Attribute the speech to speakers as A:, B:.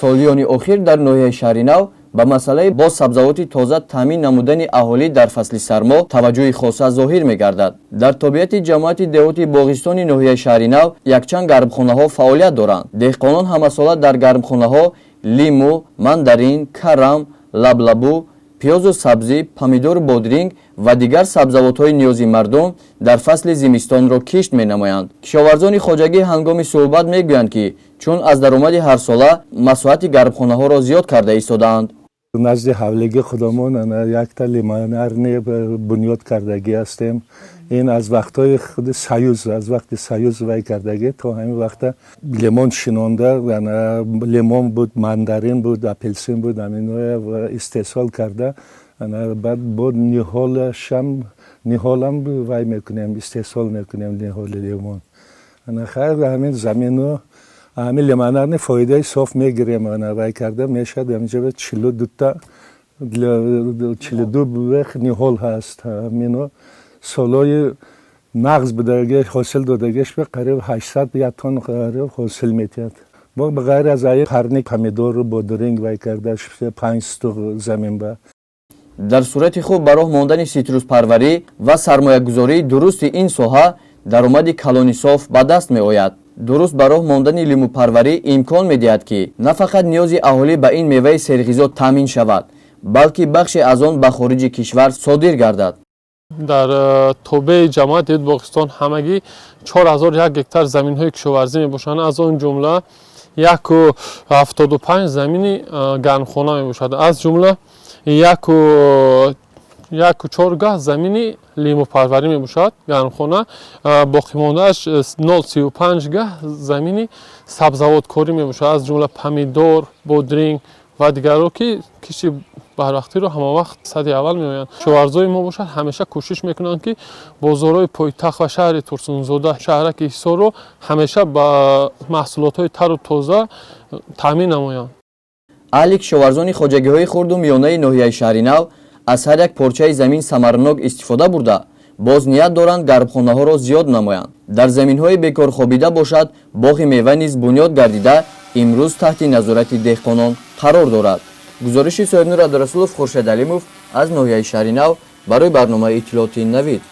A: Солиёни охир дар ноҳияи Шаҳринав ба масъалаи бо сабзавоти тоза таъмин намудани аҳолӣ дар фасли сармо таваҷҷӯҳи хоса зоҳир мегардад. Дар тобеияти ҷамоати деҳоти Боғистони ноҳияи Шаҳринав якчанд гармхонаҳо фаъолият доранд. Деҳқонон ҳамасола дар гармхонаҳо лиму, мандарин, карам, лаблабу, пиёзу сабзӣ, помидору бодринг ва дигар сабзавотҳои ниёзи мардум дар фасли зимистонро кишт менамоянд. Кишоварзони хоҷагӣ ҳангоми суҳбат мегӯянд, ки чун аз даромади ҳарсола масоҳати гармхонаҳоро зиёд карда истодаанд.
B: Назди ҳавлигии худамон якта лимонарный бунёд кардагӣ ҳастем. Ин аз вақтҳои худи Союз, аз вақти Союз вай кардагӣ, то ҳамин вақта лимон шинонда, лимон буд, мандарин буд, апелсин буд, ҳаминҳоя истеҳсол карда. Баъд бо ниҳолашам, ниҳолам вай мекунем, истеҳсол мекунем ниҳоли лимон. Хайр, ҳамин замину ҳамин лимонарный фоидаи соф мегирем. Вай карда мешавад, ҳаминҷа 42-та, 42 бех ниҳол ҳаст. Ҳамино солҳои нағз будаги, ҳосил додагиш бе қариб 800 як тонн қариб ҳосил метиҳад. Бо ба ғайр аз ай парник, помидору бодринг вай карда, 5 сотых замин ба.
A: Дар сурати хуб ба роҳ мондани ситруспарварӣ ва сармоягузории дурусти ин соҳа даромади калони соф ба даст меояд. Дуруст ба роҳ мондани лимӯпарварӣ имкон медиҳад, ки на фақат ниёзи аҳолӣ ба ин меваи серғизо таъмин шавад, балки бахше аз он ба хориҷи кишвар содир гардад.
C: Дар тобеи ҷамоати деҳоти Боғистон ҳамагӣ 4001 гектар заминҳои кишоварзӣ мебошанд. Аз он ҷумла 1,75 замини гармхона мебошад, аз ҷумла 1,4 гаҳ замини лимӯпарварӣ мебошад, гармхона, боқимондааш 0,35 гаҳ замини сабзавоткорӣ мебошад, аз ҷумла помидор, бодринг ва дигарро, ки кишти барвақтиро ҳамавақт сади аввал меоянд. Кишоварзои мо бошад, ҳамеша кӯшиш мекунанд, ки бозорҳои пойтахт ва шаҳри Турсунзода, шаҳраки Ҳисорро ҳамеша ба маҳсулотҳои тару тоза таъмин намоянд.
A: Аҳли кишоварзони хоҷагиҳои хурду миёнаи ноҳияи Шаҳринав аз ҳар як порчаи замин самаранок истифода бурда, боз ният доранд гармхонаҳоро зиёд намоянд. Дар заминҳои бекорхобида бошад, боғи мева низ бунёд гардида, имрӯз таҳти назорати деҳқонон қарор дорад. Гузориши Соҳибнур Абдурасулов, Хуршед Алимов аз ноҳияи Шаҳринав барои барномаи иттилоотии «Навид».